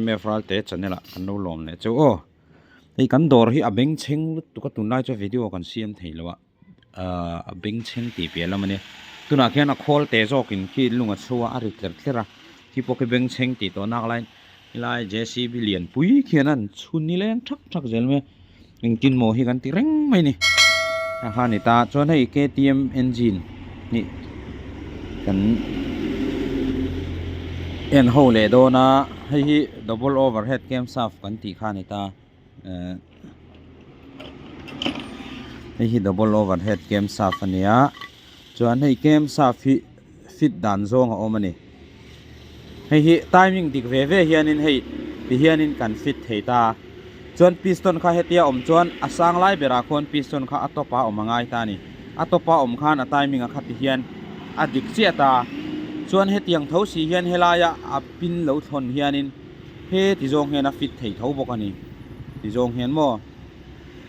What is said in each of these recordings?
MF Ralte channel ah kan lo lawm leh chu aw. Hei kan dawr hi a bengchheng lutuk a tunlai chu video kan siam thei lo a ahh a bengchheng tih piah lam a nia. Tunah khian a khawl te zawkin khi lung a chhu a a ri tler tler a khi pawh khi bengchheng tih tawh nak laiin Helai JCB lian pui khian an chhun ni leng thak thak zel mai a, engtin maw hi kan ti reng mai a ni. A kha a ni ta, chuan hei KTM engine hi kan en ho leh dawn a, hei hi double overhead camshaft kan tih kha a ni ta. Eh hei hi double overhead camshaft a ni a chuan hei camshaft hi fit dan zawng a awm a ni hei hi timing dik ve ve hianin hei ti hianin kan fit thei ta chuan piston kha hetia awm chuan a sang lai berah khuan piston kha a top ah a awm a ngai ta a ni a top ah awm khan a timing a kha ti hian a dik chiah ta chuan hetiang tho si hian helaia a pin lo thlawn hianin. He ti zawng hian a fit thei tho bawk a ni. Ti zawng hian maw?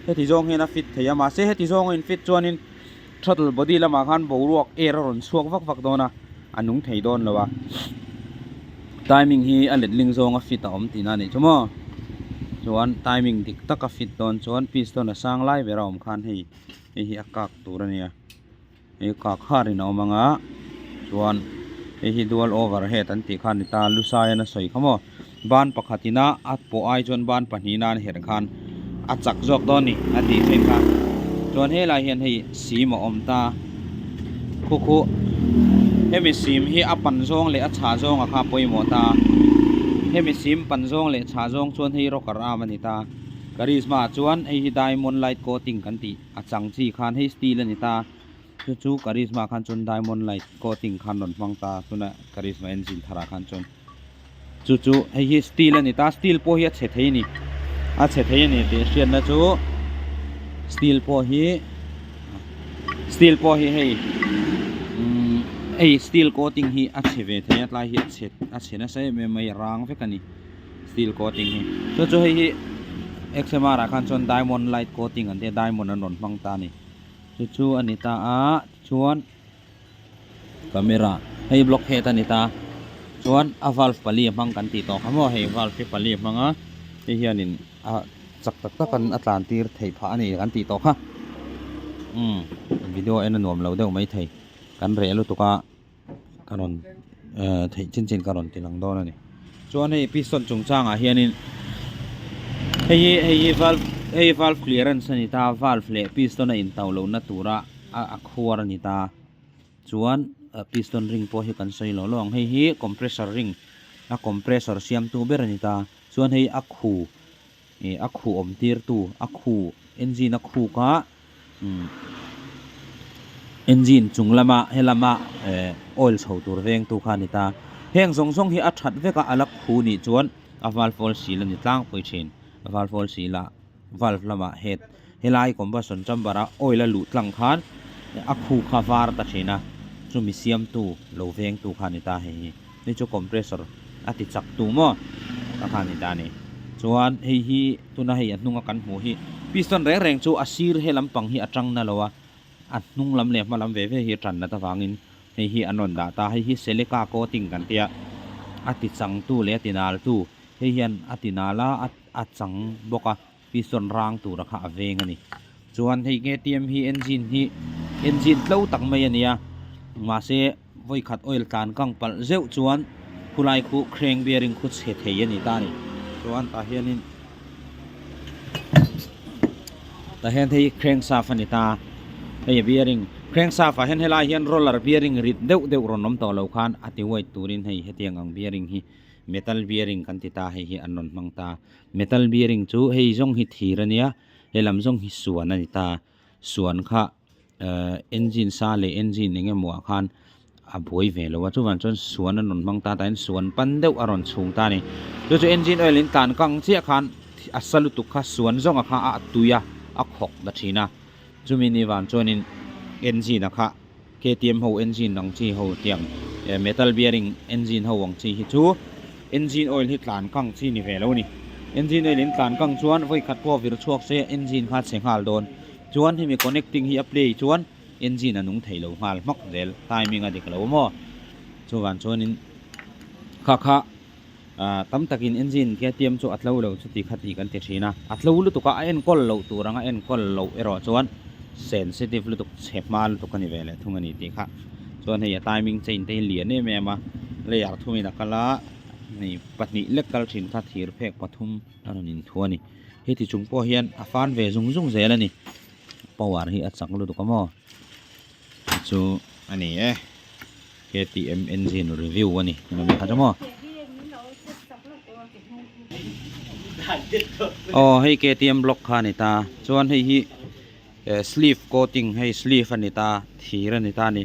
He ti zawng hian a fit thei a, mahse he ti zawng a in fit chuanin throttle body lamah khan boruak air a rawn chhuak vak vak dawn a, a nung thei dawn lo a. Timing hi a letling zawng a fit a awm tihna a nih chu maw? Chuan timing dik tak a fit dawn chuan piston a sang lai ber a awm khan hei hei hi a kak tur a nia. Hei kak harin a awm ang a chuan hei hi dual overhead an tih kha a ni ta lusai an a sawi kha maw ban pakhat ina a pawh ai chuan ban pahnih nan herh khan a chak zawk dawn a ni a tih thin kha chuan helai hian hei sim a awm ta khu khu hemi sim hi a pan zawng leh a chhah zawng a kha pawimawh ta hemi sim pan zawng leh chhah zawng chuan hei rocker arm a ni ta karizma ah chuan hei hi diamond light coating kan tih. A chang chi khan hei steel a ni ta, chu chu Karizma khan chuan diamond light coating khan rawn hmang ta tuna Karizma engine tharah khan chuan chu chu hei hi steel a ni ta, steel pawh hi a chhe thei a ni, a chhe thei a ni tih hriatna chu steel pawh hi steel pawh hi hei umm hei steel coating hi a chhe ve thei a tlai hi a chhe a chhe nasa em em mai a rang vek a ni. Steel coating hi chu chu hei hi xmr ah khan chuan diamond light coating an tia diamond an rawn hmang ta a ni chu chu a ni ta a tichuan camera hei block head a ni ta chuan a valve pali a hmang kan tih tawh kha maw hei valve hi pali a hmang a hei hianin a chak tak tak an a tlan tir theih phah a ni kan tih tawh kha umm video en a nuam lo deuh maithei kan reh lutuk a. Ka rawn eh theih chin chin ka rawn ti lang dawn a ni chuan hei piston chungchangah hianin hei hi hei hi valve hei hi valve clearance a ni ta valve leh piston a intauh lohna tura a a khuar a ni ta chuan piston ring pawh hi kan sawi lo lo ang hei hi compressor ring a compressor siamtu ber a ni ta chuan hei a khu ih a khu awm tirtu a khu engine a khuk a umm engine chung lama helama eh oil chho tur veng tu kha a ni ta heng zawng zawng hi a that vek a a la khu nih chuan a valve oil seal a ni tlangpui thin valve oil seal ah valve lamah head helai combustion chamber a oil a luh tlang khan a khu kha var ta thin a chumi siamtu lo veng tu kha a ni ta hei hi. Hei chu compressor a ti chak tu maw ta kha a ni ta a ni. Chuan hei hi tuna hei a hnunga kan hmuh hi piston reng reng chu a sir he lampang hi a tang na lo a, a hnung lam leh hma lam ve ve hi a tan nat avangin hei hi an rawn dah ta. Hei hi silica coating kan tia a ti chang tu leh a ti nal tu hei hian a ti nal a a chang bawk a. Piston rang tura kha a veng a ni. Chuan hei KTM hi engine hi engine tlo tak mai a ni a, mahse vawikhat oil tlan kang palh zeuh chuan khulai khu crank bearing khu chhe thei a ni ta a ni. Chuan tah hianin tah hian hei crank shaft a ni ta, hei a bearing crank shaft ah hian helai hian roller bearing rit deuh deuh rawn awm tawh lo khan a ti wide turin hei hetiang ang bearing hi metal bearing kan ti ta hei hi an rawn hmang ta. Metal bearing chu hei zawng hi thir a nia he lam zawng hi suan a ni ta suan kha ehh engine sa leh engine eng emaw ah khan a buai ve lo a chuvang chuan suan an rawn hmang ta tain suan pan deuh a rawn chhung ta a ni chu chu engine oil in tlan kang chiah khan a sa lutuk kha suan zawng a kha a tui a a khawk ta thin a chumi ni vang chuanin engine a kha KTM ho engine ang chi ho tiang eh metal bearing engine ho ang chi hi chu engine oil hi tlan kang chi ni ve lo a ni. Engine oil in tlan kang chuan vawi khat pawh vir chhuak se engine kha chhe nghal dawn. Chuan hemi connecting hi a play chuan engine a nung thei lo nghal hmak zel timing a dik lo maw. Chuvang chuanin kha kha. Ahh tam takin engine KTM chu a tlo lo chuti kha tih kan ti thin a, a tlo lutuk a, a enkawl loh tur anga enkawl loh erawh chuan sensitive lutuk chhe hma lutuk a ni ve leh thung a ni tih kha. Chuan hei a timing chain te hi lian em em a, layer thumin a kal a, hei pahnih lek kal thin kha thir phek pathum a rawn inthu a ni. Heti chung pawh hian a fan ve zung zung zel a ni. Power hi a chak lutuk a maw? Chu a ni e. KTM engine review a ni tuna mi kha chu maw. Aw hei KTM block kha a ni ta chuan hei hi sleeve coating hei sleeve a ni ta thir a ni ta a ni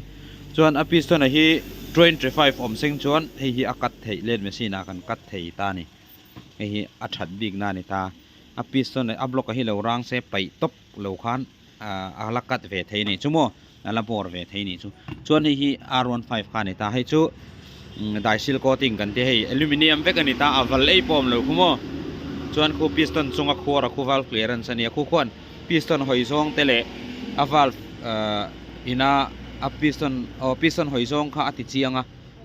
chuan a piston a hi 25 awm seng chuan hei hi a cut theih let machine ah kan cut thei ta a ni hei hi a that bik na a ni ta a piston a block a hi lo rang se paih tawp lo khan a la cut ve thei a nih chu maw a la bawr ve thei a nih chu chuan hei hi r 15 kha a ni ta hei chu daisil coating kan tih hei aluminium vek a ni ta a val ei pawh a awm lo khu maw chuan khu piston chunga khuar a khu valve clearance a nia khu khuan piston hawi zawng te leh a valve ahh ina a piston aw piston hawi zawng kha a ti chiang a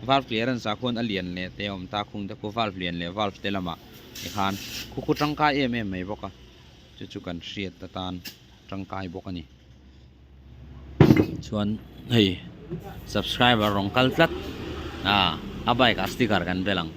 valve clearance ah khuan a lian leh te a awm ta khung te khu valve lian leh valve te lamah tikhan khu khu tangkai em em mai bawk a. Chu chu kan hriat atan tangkai bawk a ni. Chuan hei subscriber rawn kal tlat a a bike ah sticker kan bel ang.